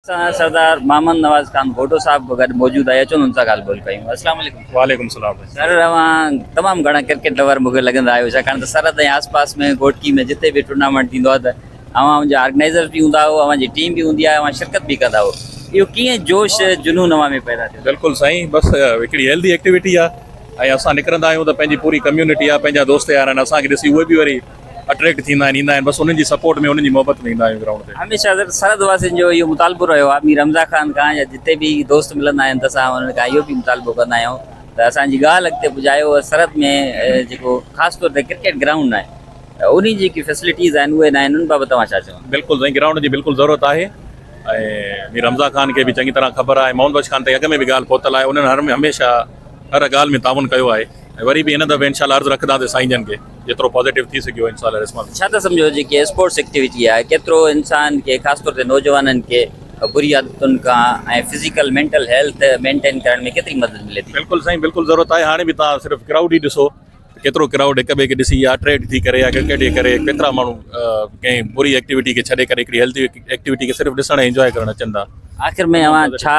اسان سردار محمد نواز خان ڀوٽو صاحب به گڏ موجود آهي اچو ان سان ڳالهه ٻولهه ڪيون السلام عليڪم. وعليڪم السلام. سر اوهان تمام گهڻا ڪرڪيٽ لور مونکي لڳندا آهيو ڇاڪاڻ ته سرحد ۽ آس پاس ۾ گهوٽڪي ۾ جتي به ٽورنامينٽ ٿيندو آهي ته اوهان ان جا آرگنائيزر به هوندا آهيو اوهان جي ٽيم به هوندي آهي اوهان شرڪت به ڪندا آهيو اهو ڪيئن جوش جنون اوهان ۾ پيدا ٿيو. بلڪل سائين بس هڪڙي هيلدي ايڪٽيوٽي آهي ۽ اسان نڪرندا آهيون ته پنهنجي پوري ڪميونٽي آهي پنهنجا دوست يار آهن اسان کي ڏسي اهي به وري اٽريڪٽ ٿيندا آهن ايندا آهن بس انهن جي سپورٽ ۾ انهن جي محبت ۾ ايندا آهيون گرائونڊ تي. هميشه حضرت سرحد واسين جو اهو مطالبو رهيو آهي مير حمزه خان کان يا جتي به دوست ملندا آهن ته اسان انهن کان اهو به مطالبو ڪندا آهيون ته اسان جي ڳالهه اڳتي پڄايو سرحد ۾ جيڪو خاص طور تي ڪرڪيٽ گرائونڊ ناهي انهي جي جيڪي فيسلٽيز آهن اهي ناهن ان بابت توهان ڇا چوندا. بلڪل سائين گرائونڊ جي بلڪل ضرورت آهي ۽ مير حمزه خان کي به چڱي طرح خبر آهي محمد بخش خان تائين اڳ ۾ به ڳالهه پهتل آهي انهن هر هميشه هر ڳالهه ۾ تعاون ڪيو آهي ۽ وري به هن دفعي انشاء الله عرض رکنداسين سائين جن کي جيترو پازيٽو ٿي سگهيو انشاء الله ريسپانس. ڇا ٿا سمجهو جيڪي اسپورٽس ايڪٽيوٽي آهي ڪيترو انسان کي خاص طور تي نوجوانن کي بري عادتن کان ۽ فزيڪل مينٽل هيلٿ مينٽين ڪرڻ ۾ ڪيتري مدد ملي ٿي. بلڪل سائين بلڪل ضرورت آهي هاڻي به توهان صرف ڪرائوڊ ئي ڏسو ته ڪيترو ڪرائوڊ هڪ ٻئي کي ڏسي يا اٽريڪٽ ٿي ڪري يا ڪرڪيٽ جي ڪري ڪيترا ماڻهو ڪنهن بري ايڪٽيوٽي کي ڇڏي ڪري هڪڙي هيلٿي ايڪٽيوٽي کي صرف ڏسڻ ۽ انجواء ڪرڻ اچن ٿا. آخر ۾ اوهان ڇا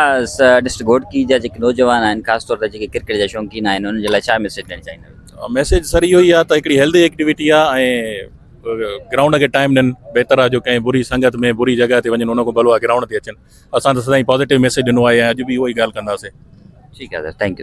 ڊسٽرڪٽ گهوٽڪي جا جيڪي نوجوان آهن خاص طور تي جيڪي ڪرڪيٽ جا شوقين آهن انهن جي لاء ڇا ميسيج ڏيڻ چاهيندا آهيو؟ ميسيج سر اهو ئي آهي ته هڪڙي هيلدي ايڪٽيوٽي آهي ۽ گرائونڊ کي ٽائيم ڏين بهتر آهي جو ڪنهن بري سنگت ۾ بري جڳهه تي وڃن ان کان ڀلو آهي گرائونڊ تي اچن اسان ته سدائين پازيٽو ميسيج ڏنو آهي ۽ اڄ به اهو ئي ڳالهه ڪنداسين. ٺيڪ آهي سر thank you.